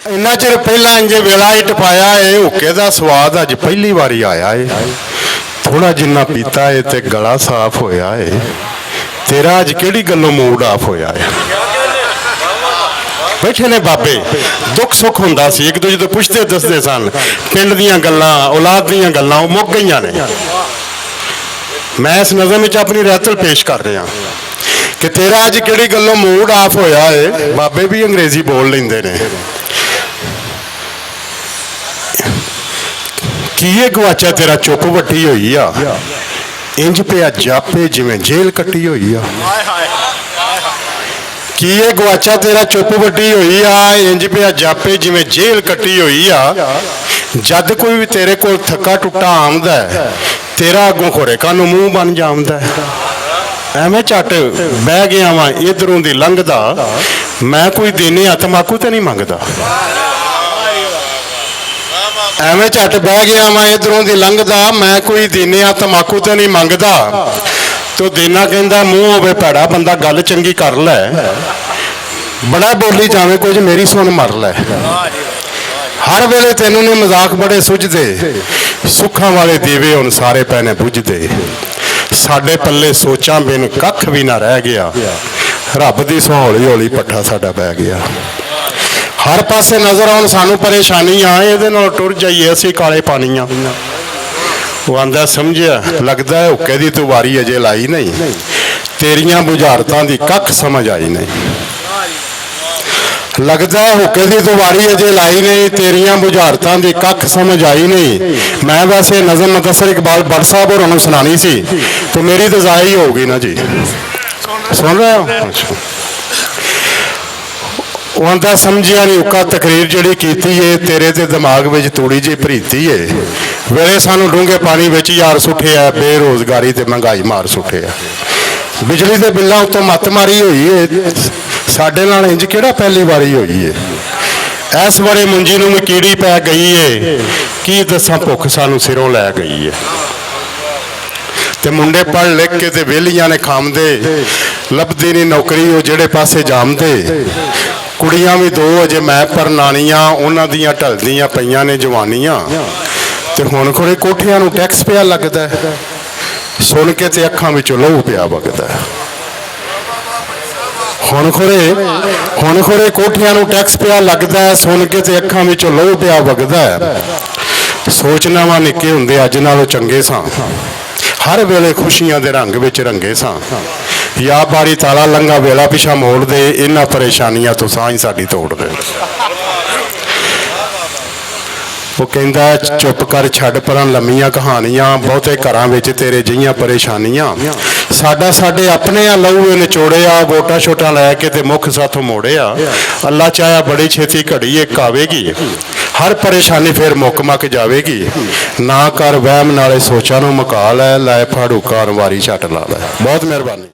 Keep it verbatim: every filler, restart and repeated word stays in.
انہاں چر پہلاں انجے ویلا ہی ٹپایا اے، حکے دا سواد اج پہلی واری آیا اے۔ تھوڑا جنہ پیتا اے تے گلا صاف ہویا اے۔ تیرا اج کیڑی گلوں موڈ آف ہویا اے؟ بیٹھے نے بابے، دکھ سکھ ہوندا سی، ایک دوجے تو پوچھتے دستے سن۔ پنڈ دیاں گلاں، اولاد دیاں گلاں، او مک گئیاں نے۔ میں اس نظم وچ اپنی رہتل پیش کر رہا کہ تیرا اج کیڑی گلوں موڈ آف ہویا اے؟ بابے بھی انگریزی بول لیندے نے۔ کیے گواچا تیرا چپ وٹی ہوئی آ؟ انج پیا جاپے جویں جیل کٹی ہوئی آ۔ کیے گواچا تیرا چپ وٹی ہوئی آ؟ انج پیا جاپے جویں جیل کٹی ہوئی آ۔ جد کوئی بھی تیرے کول تھکا ٹوٹا آمدا ہے، تیرا اگوں کھوڑے کانوں منہ بن جامدا ہے۔ ایویں جھٹ بہ گیا واں ادھروں دی لنگھدا، میں کوئی دینی آ تماکو تے نہیں منگدا۔ ایویں جھٹ بہ گیا واں ادھروں دی لنگھدا، میں کوئی دینی آ تماکو تے نہیں منگدا۔ تو دینا کہندا منہ ہوے پیڑا، بندہ گل چنگی کر لے، بڑا بولی جاویں کچھ میری سن مر لے۔ ہر ویلے تینوں نے مذاق بڑے سجدے، سکھاں والے دیوے ہن سارے پینے بجھدے۔ ساڈے پلے سوچاں بن ککھ وی نہ رہ گیا، رب دی سو ہولی ہولی پٹھا ساڈا بہ گیا۔ ہر پاسے نظر آن سانوں پریشانیاں، اے دے نال ٹر جائیے اسی کالے پانیاں۔ وہ آندا سمجھیا، لگدا ہے حکے دی تو واری اجے لائی نہیں، تیریاں بجھارتاں دی ککھ سمجھ آئی نہیں۔ لگدا ہے حکے دی تو واری اجے لائی نہیں، تیریاں بجھارتاں دی ککھ سمجھ آئی نہیں۔ میں ویسے نظم مدثر اقبال بٹ صاحب اور انہوں سنانی سی، تو میری تو ضائع ہی ہوگی نا جی۔ سن رہے ہو؟ اچھا۔ وہ آندا سمجھیا نہیں اکا تقریر جڑی کیتی ہے، تیرے تے دماغ وچ توڑی جی پریتی ہے۔ ویلے سانو ڈونگے پانی وچ یار سٹھے ہے، بے روزگاری تے مہنگائی مار سٹھے ہے۔ بجلی دے بلاں اتوں مت ماری ہوئی ہے، ساڈے نال انج کیڑا پہلی واری ہوئی ہے؟ ایس وڑے منجی نوں مکیڑی پے گئی ہے، کی دساں بھکھ سانو سروں لے گئی ہے۔ تے منڈے پڑھ لکھ کے تے ویلیاں نے کھامدے، لبدی نہیں نوکری او جڑے پاسے جامدے۔ کڑیاں وی دو اجے میں پرنانیاں، انہاں دیاں ڈھلدیاں پئیاں نے جوانیاں۔ تے ہن کھڑے کوٹھیاں نوں ٹیکس پیا لگدا ہے، سن کے تے اکھاں وچوں لہو پیا وگدا ہے۔ ہن کھڑے ہن کھڑے کوٹھیاں نوں ٹیکس پیا لگدا ہے، سن کے تے اکھاں وچوں لہو پیا وگدا ہے۔ سوچنا وا نکے ہوندے اج نالوں چنگے ساں، ہر ویلے خوشیاں دے رنگ وچ رنگے ساں۔ یا باری تالا لنگا ویلا پچھا موڑ دے، انہاں پریشانیاں تو ساں ہی ساڈی توڑ دے۔ وہ کہندا ہے، چپ کر چھڈ پراں لمیاں کہانیاں، بہتے گھراں وچ تیرے جیاں پریشانیاں۔ ساڈا ساڈے اپنے آ لہو اے نچوڑے آ، ووٹاں شوٹاں لے کے تے مکھ ساتھوں موڑے آ۔ اللہ چاہیا بڑی چھیتی گھڑی اک آوے گی، ہر پریشانی پھر مک مک جاوے گی۔ نہ کر وہم نالے سوچاں نوں مکا لے، لائے پھاڑو کار واری چھٹ لا لے۔ بہت مہربانی۔